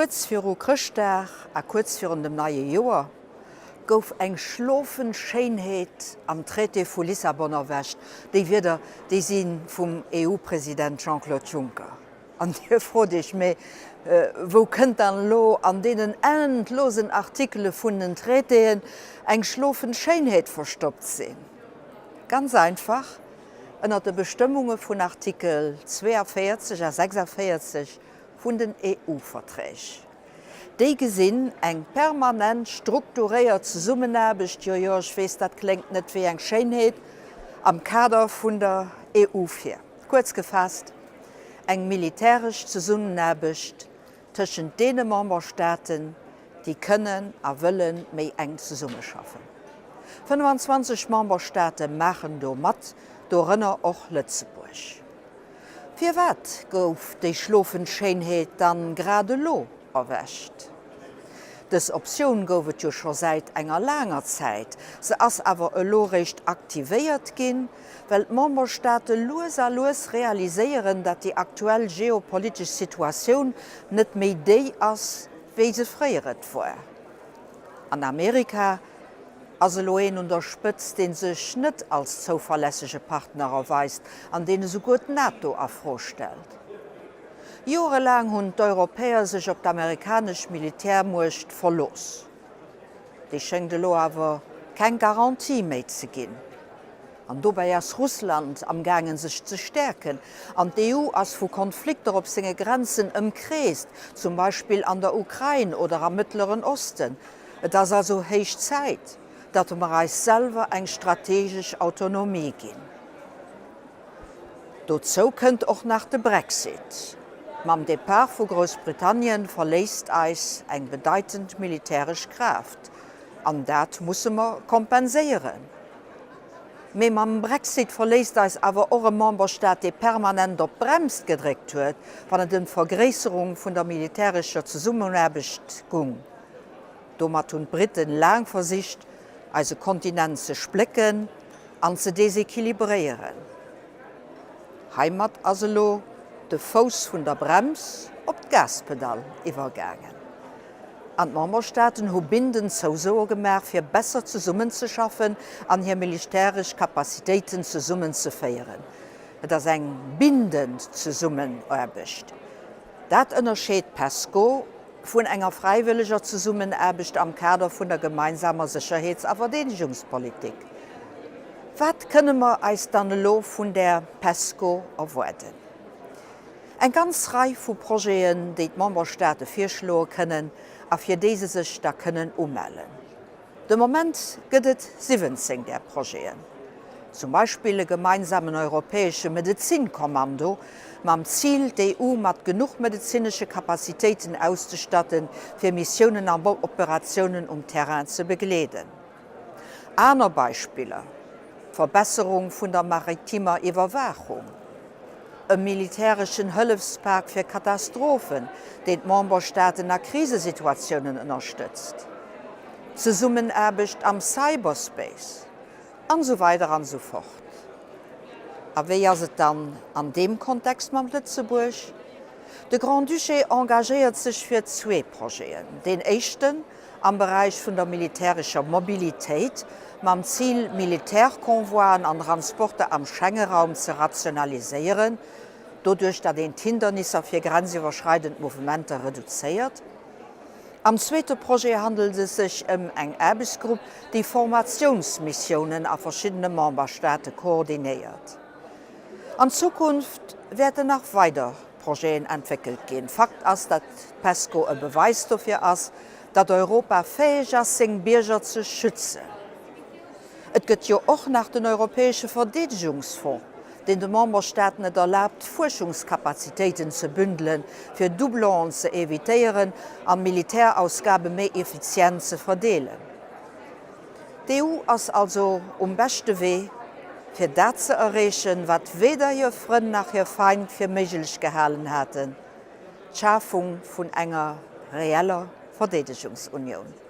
Kuerz viru Chrëschtdag a kuerz virun dem neie Joer gouf eng schlofend Schéinheet am Traité vu Lissabon erwächt. Déi Wierder, déi si vum EU-President Jean-Claude Juncker. An Dir frot Iech, mee wou kënnt dann elo an deenen endlosen Artikele vun den Traitéen eng schlofend Schéinheet verstoppt sinn? Ganz einfach, ënnert de Bestëmmunge vun Artikel 42 a 46 vun den EU-Verträg. Déi gesinn eng permanent strukturéiert Zesummenaarbecht, jo jo, ech weess, dat kléngt net wéi eng Schéinheet, am Kader vun der EU vir. Kuerz gefaasst, eng militäresch Zesummenaarbecht tëschent deene Memberstaaten, déi kënnen a wëlle méi enk zesummeschaffen. 25 Memberstaate maachen do mat, dorënner och Lëtzebuerg. Firwat gouf déi schlofend Schéinheet dann grad elo erwächt? Dës Optioun gouf et jo scho säit enger laanger Zäit, se ass awer elo réischt aktivéiert ginn, well d'Memberstaate lues a lues realiséieren, dat déi aktuell geopolitesch Situatioun net méi déi ass, wéi se fréier et war. An Amerika ass elo een un der Spëtzt, dee sech net als zouverlässege Partner erweist an deen esouguer d'NATO a Fro stellt. Jorelaang hunn d'Europäer sech op d'amerikanesch Militärmuecht verlooss. Déi schéngt elo awer keng Garantie méi ze ginn. An dobäi ass Russland am gaangen sech ze stäerken an d'EU ass vu Konflikter op senge Grenzen ëmkreest, zum Beispill an der Ukrain oder am Mëttleren Osten. Et ass also héich Zäit, datt mer eis selwer eng strategesch Autonomie ginn. Dozou kënnt och nach de Brexit. Mam Depart vu Groussbritannien verléisst eis eng bedeitend militäresch Kraaft, an dat musse mer kompenséieren. Mee mam Brexit verléisst eis awer och e Memberstaat, dee permanent op d'Brems gedréckt huet, wann et ëm d'Vergréisserung vun der militärescher Zesummenaarbecht gung. Domat hunn d'Briten laang versicht, eise Kontinent ze splécken an ze desequilibréieren. Heimat ass elo de Fouss vun der Brems op d'Gaspedall iwwergaangen. An d'Memberstaaten hu bindend Zousoe gemaach, fir besser zesummenzeschaffen an hir militäresch Capacitéiten zesummenzeféieren. Et ass eng bindend Zesummenaarbecht. Dat ënnerscheet d'PESCO vun enger fräiwëlleger Zesummenaarbecht am Kader vun der gemeinsamer Sécherheets a Verdeedegungspolitik. Wat kënne mer eis dann elo vun där PESCO erwaarden? Eng ganz Rei vu Projeten, déi d'Memberstaate virschloe kënnen a fir déi se sech da kënnen umellen. De Moment gëtt et 17 där Projeten. Zum Beispill e gemeinsamen europäesche Medezinkommando mam Zil, d'EU mat genuch medezinesche Capacitéiten auszestatten, fir Missiounen an Operatiounen um Terrain ze begleeden. Aner Beispiller, d'Verbesserung vun der maritimer Iwwerwaachung, e militäreschen Hëllefspak fir Katastrophen, deen d'Memberstaaten a Krisesituatiounen ënnerstëtzt, d'Zesummenaarbecht am Cyberspace, an esou weider an esou fort. A wéi ass et dann an deem Kontext mam Lëtzebuerg? De Grand-Duché engagéiert sech fir zwee Projeten. Deen éischten am Beräich vun der militärescher Mobilitéit, mam Zil, Militärconvoien an Transporter am Schengeraum ze rationaliséieren, doduerch datt een d'Hindernisser fir grenziwwerschreidend Mouvementer reduzéiert. Am zweete Projet handelt et sech ëm eng Aarbechtsgrupp, déi Formatiounsmissiounen a verschiddene Memberstaate koordinéiert. An Zukunft wäerten nach weider Projeten entwéckelt ginn. Fakt ass, datt d'PESCO e Beweis dofir ass, datt Europa fäeg ass, seng Bierger ze schützen. Et gëtt jo och nach den Europäesche Verdeedegungsfong, deen de Memberstaaten et erlaabt, Fuerschungskapazitéiten ze bündelen, fir Doublonen ze evitéieren an Militärausgabe méi effizient ze verdeelen. D'EU ass also um beschte Wee, fir dat ze erreechen, wat weder hir Frënn nach hir Feind fir méiglech gehalen haten, d'Schafung vun enger reeller Verdeedegungsunioun.